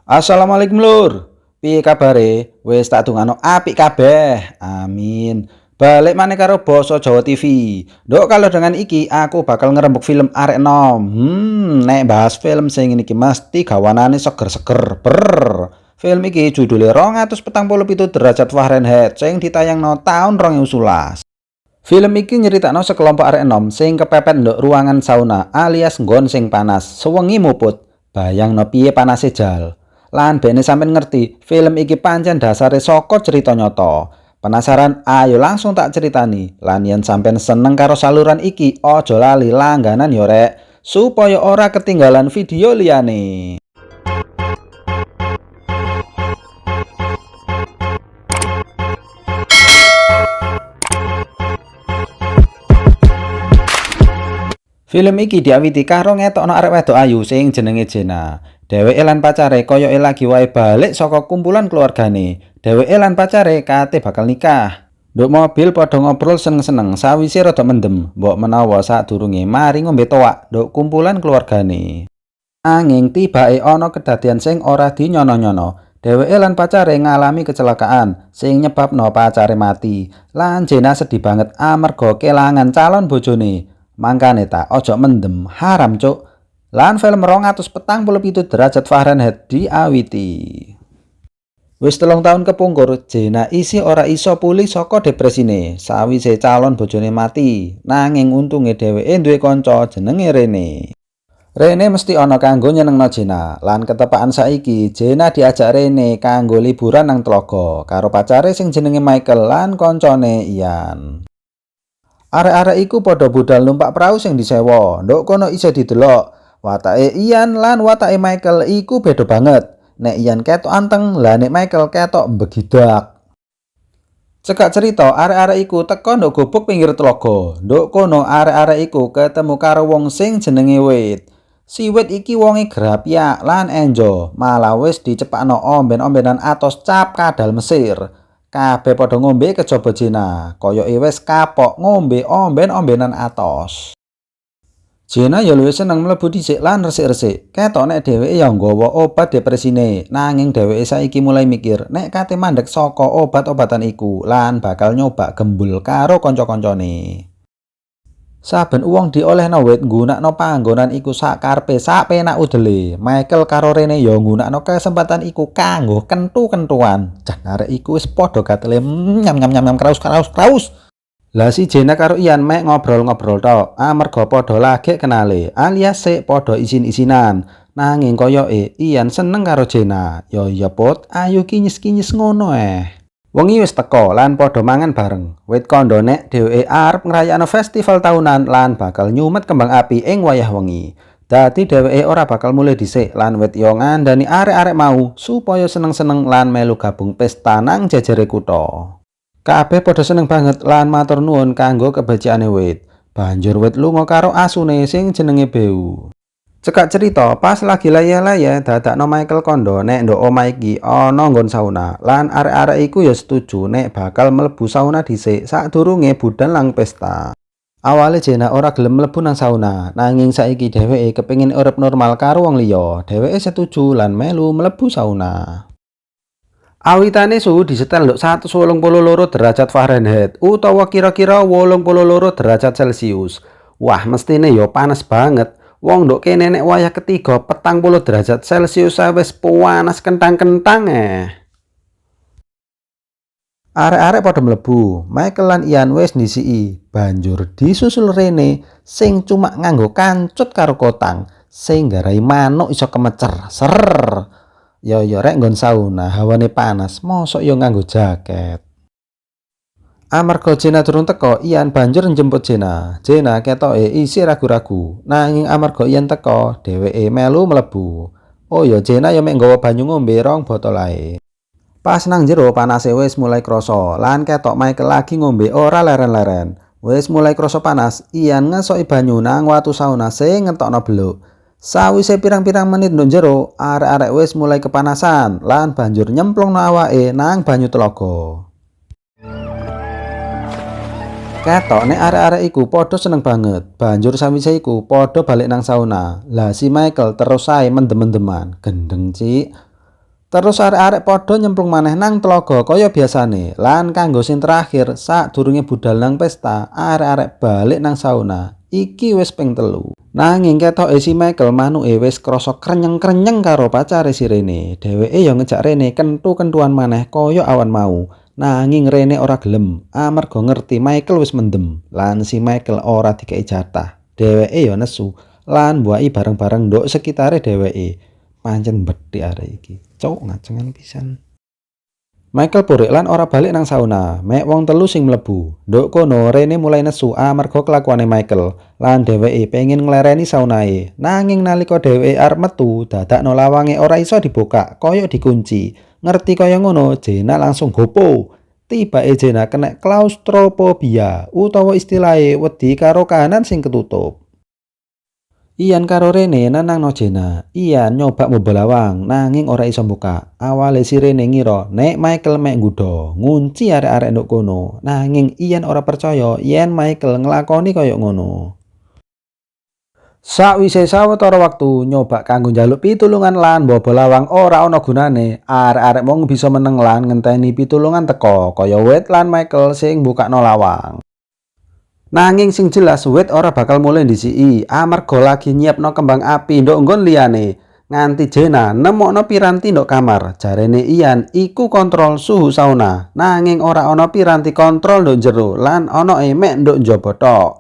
Assalamualaikum, Lur. Piye kabare? Wis tak dongano apik kabeh. Amin. Balik maneh karo Basa Jawa TV. Nduk, kalau dengan iki aku bakal ngerembuk film arek enom. Nek bahas film sing ngene iki mesti gawanane seger-seger. Ber. Film iki judule 247 derajat Fahrenheit sing ditayangno tahun 2011. Film iki nyeritakno sekelompok arek enom sing kepepet nduk ruangan sauna alias nggon sing panas, sewengi muput. Bayangno piye panase jal. Lan bene sampean ngerti, film iki pancen dasare saka cerita nyata. Penasaran? Ayo langsung tak ceritani. Lan yen sampean seneng karo saluran iki, aja lali langganan yo, rek, supaya ora ketinggalan video liyane. Film iki diawiti karo ngetokno arek wedok ayu sing jenenge Jenna. Dheweke lan pacare koyoke lagi wae balik saka kumpulan keluargane. Dheweke lan pacare kate bakal nikah. Nduk mobil padha ngobrol seneng-seneng, sawise rada mendem, mbok menawa sadurunge mari ngombe toak nduk kumpulan keluargane. Anging tibake ana kedadian sing ora dinyono-nyono. Dheweke lan pacare ngalami kecelakaan sing nyebabno pacare mati. Lan Jenna sedih banget amarga kelangan calon bojone. Mangkane ta ojo mendem, haram, cuk. Lan film 247 derajat Fahrenheit diawiti. Wis 3 tahun kepungkur, Jenna isih ora iso pulih saka depresine sawise calon bojone mati. Nanging untunge dheweke duwe kanca jenenge Rene. Rene mesti ana kanggo nyenengno Jenna. Lan ketepakan saiki, Jenna diajak Rene kanggo liburan nang tlaga karo pacare sing jenenge Michael lan koncone Ian. Arek-arek iku padha budal numpak prau sing disewa. Nduk kono iso didelok. Watake Ian lan watake Michael iku beda banget. Nek Ian ketok anteng, lah nek Michael ketok begidak. Cekak cerita, arek-arek iku teko nduk gubuk pinggir tlaga. Nduk kono arek-arek iku ketemu karo wong sing jenenge Wade. Si Wade iki wonge grapyak lan enjo, malah wis dicepakno omben-ombenan atos cap kadal Mesir. Kabeh padha ngombe kejaba Jenna, koyoke wis kapok ngombe omben-ombenan atos. Jenna ya luwih seneng mlebu dhisik lan resik-resik. Ketok nek dheweke ya nggawa obat depresine, nanging dheweke saiki mulai mikir nek kate mandek saka obat-obatan iku lan bakal nyoba gembul karo kanca-kancane. Saben wong diolehno wit nggunakno panggonan iku sak karepe, sak penak udele. Michael karo Rene ya nggunakno kesempatan iku kanggo kentu-kentuan. Jan arek iku wis padha gatele nyam nyam nyam nyam kraus kraus kraus. Lah si Jenna karo Ian mek ngobrol-ngobrol tok, amarga padha lagek kenale, alias sik padha isin-isinan. Nanging koyoke Ian seneng karo Jenna. Ya iya Put, ayo kinyis-kinyis ngono eh. Wengi wis teko lan padha mangan bareng. Wit kandha nek dheweke arep ngrayakno festival tahunan lan bakal nyumet kembang api ing wayah wengi. Dadi dheweke ora bakal mulih dhisik lan wit yo ngandani arek-arek mau supaya seneng-seneng lan melu gabung pesta nang jejere kutha. Kabeh padha seneng banget lan matur nuwun kanggo kebecikane Wit. Banjur Wit lunga karo asune sing jenenge Beu. Cekak cerita, pas lagi leyeh-leyeh dadakno Michael kandha nek nduk omah iki ana nggon sauna lan arek-arek iku ya setuju nek bakal mlebu sauna dhisik sadurunge budal nang pesta. Awale Jenna ora gelem mlebu nang sauna, nanging saiki dheweke kepengin urip normal karo wong liya. Dheweke setuju lan melu mlebu sauna. Awitane suhu disetel nduk 182 derajat Fahrenheit utawa kira-kira 82 derajat Celcius. Wah, mestine ya panas banget. Wong nduk kene nek wayah ketiga 40 derajat Celcius ae wis panas kentang-kentang eh. Arek-arek padha mlebu. Michael lan Ian wis ndhisiki. Banjur disusul Rene sing cuma nganggo kancut karo kotang sing nggarai manuk iso kemecer. Ser. Ya ya rek, nggon sauna hawane panas, mosok yo nganggo jaket. Amarga Jenna durung teko, Ian banjur njemput Jenna. Jenna ketoke isih ragu-ragu, nanging amarga Ian teko, dheweke melu mlebu. Oh ya, Jenna ya mek nggawa banyu ngombe 2 botol ae. Pas nang jero panase wis mulai krasa, lan ketok Michael lagi ngombe ora leren-leren. Wis mulai krasa panas, Ian ngesoki banyu nang watu sauna sing ngetokno beluk. Sawise pirang-pirang menit nduk jero, arek-arek wis mulai kepanasan lan banjur nyemplungno awake nang banyu telaga. Ketok nek arek-arek iku padha seneng banget. Banjur sawise iku padha balik nang sauna. Lah si Michael terus ae mendem-mendeman. Gendeng, Cik. Terus arek-arek padha nyemplung maneh nang telaga kaya biasane. Lan kanggo sing terakhir, sadurunge budal nang pesta, arek-arek balik nang sauna. Iki wis ping 3. Nanging ketoke si Michael manuke wis krasa krenyeng-krenyeng karo pacare si Rene. Dheweke ya ngejak Rene kentu-kentuan maneh kaya awan mau. Nanging Rene ora gelem, amarga ngerti Michael wis mendem lan si Michael ora dikei jatah. Dheweke ya nesu lan mbuaki barang-barang nduk sekitare dheweke. Pancen bethik arek iki. Cuk, ngacengan pisan. Michael purik lan ora balik nang sauna, mek wong telu sing mlebu. Nduk kono Rene mulai nesu amarga kelakuane Michael lan dheweke pengen nglereni saunae. Nanging nalika dheweke arep metu, dadakno lawange ora iso dibuka, kaya dikunci. Ngerti kaya ngono, Jena langsung gopo. Tibake Jena kena klaustrofobia utawa istilahe wedi karo kahanan sing ketutup. Ian karo Rene nenangno Jena. Ian nyoba mbobol lawang nanging ora iso buka. Awale si Rene ngira nek Michael mek ngguda, ngunci arek-arek nduk kono. Nanging Ian ora percaya yen Michael nglakoni kaya ngono. Sakwise sawetara wektu nyoba kanggo njaluk pitulungan lan mbobol lawang ora ana gunane, arek-arek mung bisa meneng lan ngenteni pitulungan teka kaya Wade lan Michael sing mbukakno lawang. Nanging sing jelas Wade ora bakal mulih ndhisiki amarga lagi nyiapno kembang api nduk nggon liyane. Nganti Jena nemokno piranti nduk kamar. Jarene Ian iku kontrol suhu sauna, nanging ora ana piranti kontrol nduk jero lan onoe mek nduk njaba tok.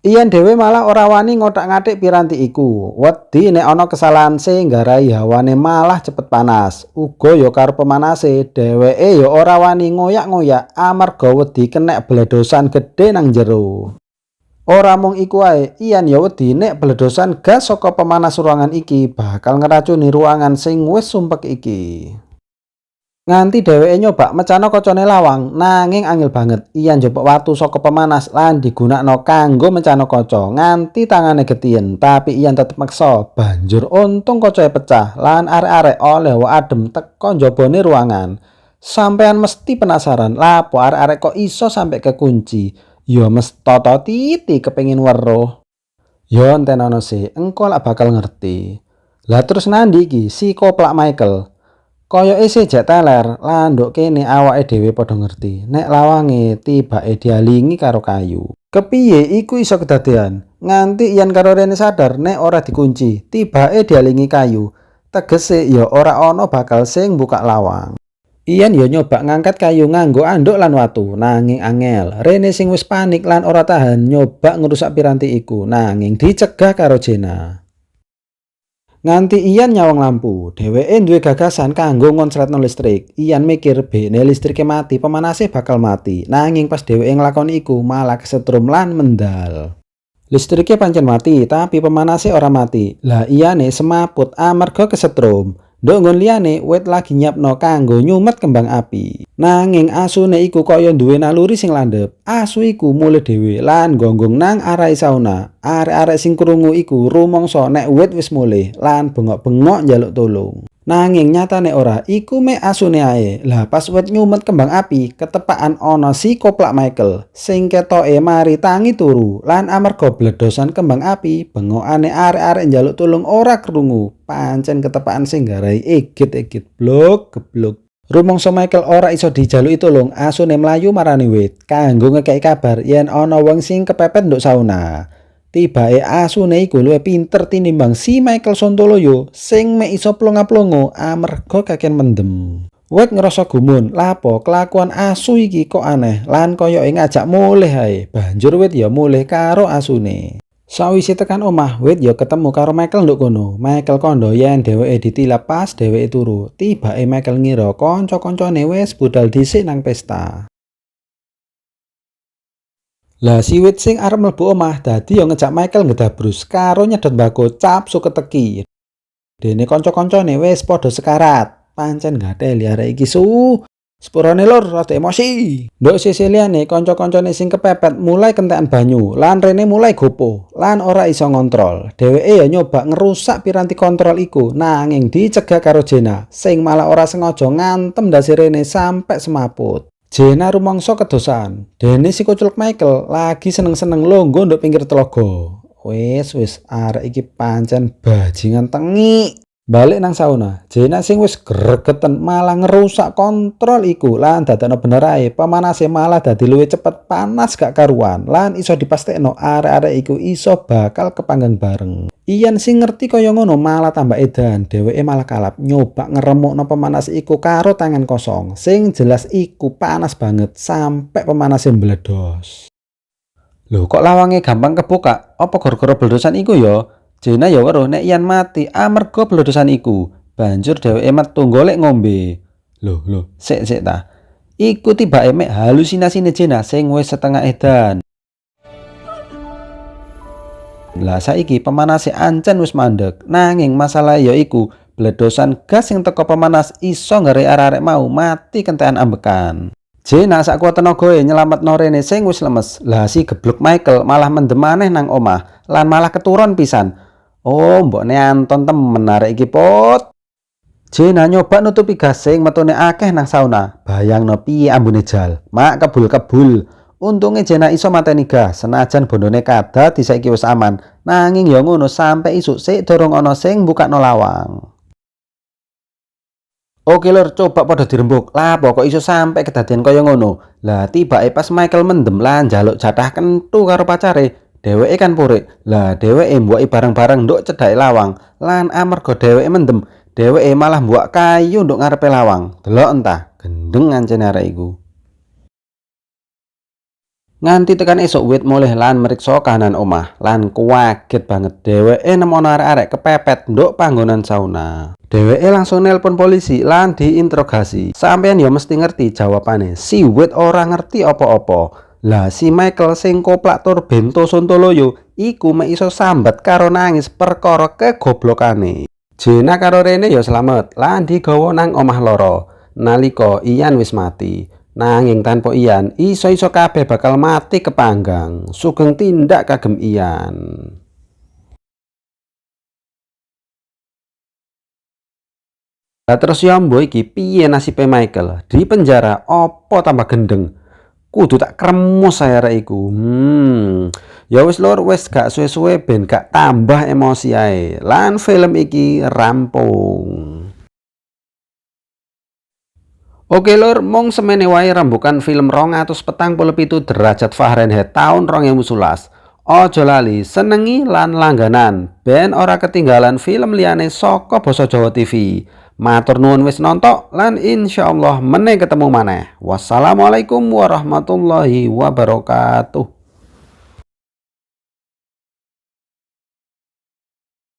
Ian dhewe malah ora wani ngothak-ngathik piranti iku. Wedi nek ana kesalahan sing nggarai hawane malah cepet panas. Uga ya karo pemanase, dheweke ya ora wani ngoyak-ngoyak amarga wedi kenek bledosan gedhe nang jero. Ora mung iku ae, Ian ya wedi nek bledosan gas saka pemanas ruangan iki bakal ngeracuni ruangan sing wis sumpek iki. Nganti dheweke nyoba mecahno kacane lawang, nanging angel banget. Ian njupuk watu saka pemanas lan digunakno kanggo mecahno kaca nganti tangane getihen, tapi Ian tetep meksa. Banjur untung kacae pecah lan arek-arek oleh hawa adem teko njabane ruangan. Sampean mesti penasaran, lapo arek-arek kok iso sampe kekunci? Ya mestoto titi kepengin weruh. Ya entenono sih, engko lak bakal ngerti. Lah terus nandi iki si koplak Michael? Koyoke sih jek teler, lan nduk kene awake dhewe padha ngerti nek lawange tibake dialingi karo kayu. Kepiye iku iso kedadean? Nganti Ian karo Rene sadar nek ora dikunci, tibake dialingi kayu. Tegese ya ora ana bakal sing buka lawang. Ian ya nyoba ngangkat kayu nganggo anduk lan watu, nanging angel. Rene sing wis panik lan ora tahan nyoba ngrusak piranti iku, nanging dicegah karo Jena. Nganti Ian nyawang lampu, dheweke duwe gagasan kanggo ngonsletno listrik. Ian mikir bene listrike mati, pemanase bakal mati. Nanging pas dheweke nglakoni iku malah kesetrum lan mendal. Listrike pancen mati, tapi pemanase ora mati. Lah Iane semaput amarga kesetrum. Nduk nggon liyane Wade lagi nyiapno kanggo nyumet kembang api. Nanging asune iku kaya duwe naluri sing landhep. Asu iku mulih dhewe lan gonggong nang arahe sauna. Arek-arek sing krungu iku rumangsa nek Wade wis mulih lan bengok-bengok njaluk tulung. Nanging nyatane ora, iku mek asune ae. Lah pas Wade nyumet kembang api, ketepakan ana si koplak Michael sing ketoke mari tangi turu lan amarga bledosan kembang api, bengokane arek-arek njaluk tulung ora krungu. Pancen ketepakan sing nggarai egit-egit blok geblok. Rumangsa Michael ora iso dijaluki tulung, asune mlayu marani Wade kanggo ngekeki kabar yen ana wong sing kepepet nduk sauna. Tibake asune iku luwih pinter tinimbang si Michael Sontoloyo sing mek iso plonga-plongo amarga kakean mendem. Wade ngerasa gumun, lapo kelakuan asu iki kok aneh lan koyoke ngajak mulih ae. Banjur Wade ya mulih karo asune. Sawise tekan omah, Wade ya ketemu karo Michael nduk kono. Michael kondo yen dheweke ditilap pas dheweke turu. Tibake Michael ngira kanca-kancane wis budal dhisik nang pesta. Lah si Wade sing arep mlebu omah dadi ya ngejak Michael ngedabrus karo nyedot mbako cap suketeki. Dene kanca-kancane wis padha sekarat. Pancen gateli arek iki su. Sepurane lur, rada emosi. Nduk sisi liyane kanca-kancane sing kepepet mulai kentekan banyu lan Rene mulai gopoh lan ora iso ngontrol. Dheweke ya nyoba ngerusak piranti kontrol iku nanging dicegah karo Jena sing malah ora sengaja ngantem ndase Rene sampe semaput. Jena rumangsa kedosan. Dene si kuculuk Michael lagi seneng-seneng longgo nduk pinggir telaga. Wis wis arek iki pancen bajingan tengik. Balik nang sauna, Jenna sing wis gregeten malah ngerusak kontrol iku lan dadakno bener ae pemanase malah dadi luwih cepet panas gak karuan lan iso dipastekno arek-arek iku iso bakal kepanggang bareng. Ian sing ngerti kaya ngono malah tambah edan, dheweke malah kalap nyoba ngeremukno pemanas iku karo tangan kosong. Sing jelas iku panas banget sampai pemanasnya mbledos. Loh, kok lawange gampang kebuka? Apa gara-gara bledosan iku ya? Jenna ya weruh nek Ian mati amarga bledosan iku. Banjur dheweke metu golek ngombe. Loh, loh, sik sik ta. Iku tibake mek halusinasine Jenna sing wis setengah edan. Lah saiki pemanase ancen wis mandek. Nanging masalah ya iku bledosan gas sing teko pemanas iso nggarai arek-arek mau mati kentekan ambekan. Jenna sak kuat tenagae nyelametno Rene sing wis lemes. Lah si geblek Michael malah mendem maneh nang omah lan malah keturon pisan. Oh, mbokne Anton temen arek iki, Pot. Jenna nyoba nutupi gas sing metune akeh nang sauna. Bayangno piye ambune jal. Mak kebul-kebul. Untunge Jenna iso mateni gas, senajan bondone kadadi saiki wis aman. Nanging ya ngono sampe isuk sik durung ana sing mbukakno lawang. Oke lur, coba padha dirembuk. Lah kok iso sampe kedadian kaya ngono? Lah tibake pas Michael mendem lan njaluk jatah kentu karo pacare, dheweke kan purik. Lah dheweke mbuaki barang-barang nduk cedhake lawang. Lan amarga dheweke mendem, dheweke malah mbuak kayu nduk ngarepe lawang. Delok entah, gendeng ancene arek iku. Nganti tekan esuk Wade mulih lan meriksa kahanan omah lan kuwaget banget dheweke nemono arek-arek kepepet nduk panggonan sauna. Dheweke langsung nelpon polisi lan diinterogasi. Sampeyan ya mesti ngerti jawabane. Si Wade ora ngerti apa-apa. Lah si Michael sing koplak tur bento sontoloyo iku mek iso sambat karo nangis perkara kegoblokane. Jenna karo Rene ya slamet lan digawa nang omah loro nalika Ian wis mati. Nanging tanpa Ian, iso-iso kabeh bakal mati kepanggang. Sugeng tindak kagem Ian. Lah terus ya mbo iki piye nasibe Michael? Di penjara apa tambah gendeng? Kudu tak kremus saya arek iku. Ya wis lur, wis gak suwe-suwe ben gak tambah emosi ae. Lan film iki rampung. Oke lur, mung semene wae rembukan film 247 derajat Fahrenheit tahun 2011. Aja lali senengi lan langganan ben ora ketinggalan film liyane saka Basa Jawa TV. Matur nuwun wis nonton lan insyaallah meneh ketemu maneh. Wassalamualaikum warahmatullahi wabarakatuh.